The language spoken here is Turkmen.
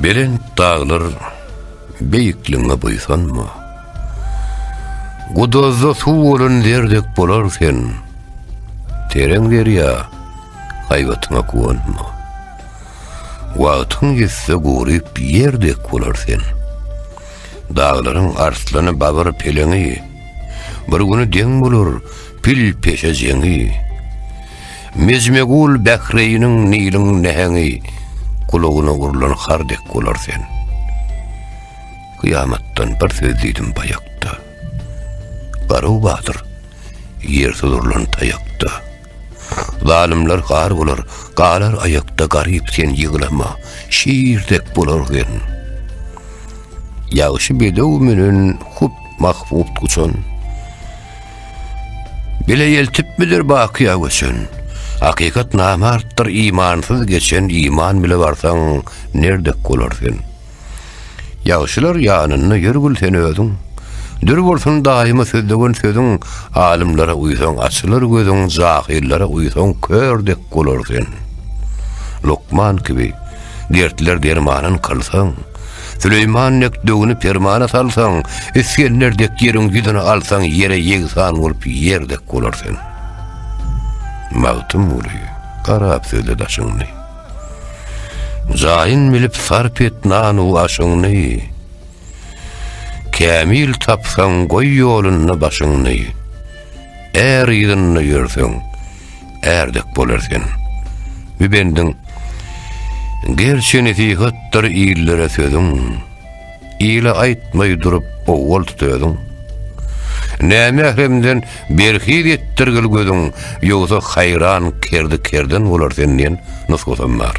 Belent daglar beýikligiňe buýsanma. Guduzda suw bolan zer dek bolar sen. Tereň derýa haýbatyňa guwanma. Wagtyň ýetse guryp ýer dek bolar sen. Daglaryň arslany babyr peleňi, Bir güni deň bolar pil peşe jeňi. Mejmegul Bähreýniň Niliň näheňi, Gulagyna urlan har dek bolar sen. Kyýamatdan bir söz diýdim baýakda. Garow badyr, ýersiz urlan taýakda. Zalymlar gar bolar, galar aýakda garyp sen ýyglama, şir dek bolar sen. Ýagşy bedew münen hup mahbub guçan. Bile ýeltipmidir bakyýa göçen. Hakykat namartdyr imansyz geçen iman bile barsaň nerdek bolar sen. Ýagşylar ýanynda ýörgül sen özüň. Dür bolsun daýyma sözlegen sözüň, Alymlara uýsaň açylar gözüň, Jahyllara uýsaň kör dek bolar sen. Lukman kibi dertler dermanyn kylsaň, Süleýman dek döwüni permana salsaň, Isgender dek ýeriň ýüzüni alsaň, Ýere ýegsan bolup ýer dek bolar sen. Magtymguly, garap sözle daşyňny. Jaýyn bilip sarp et nan-u aşyňny, Kämil tapsaň goý ýolunda başyňny, Är yzynda ýörseň, är dek bolar sen. Bu bendiň Gerçi nesihatdyr illere sözüň, Ile aýtmaý durup owwal tut özüň. Nämähremden berhiz etdirgil gözüň, Ýogsa haýran kerdi kerden bolar sen diýen nusgasam bar.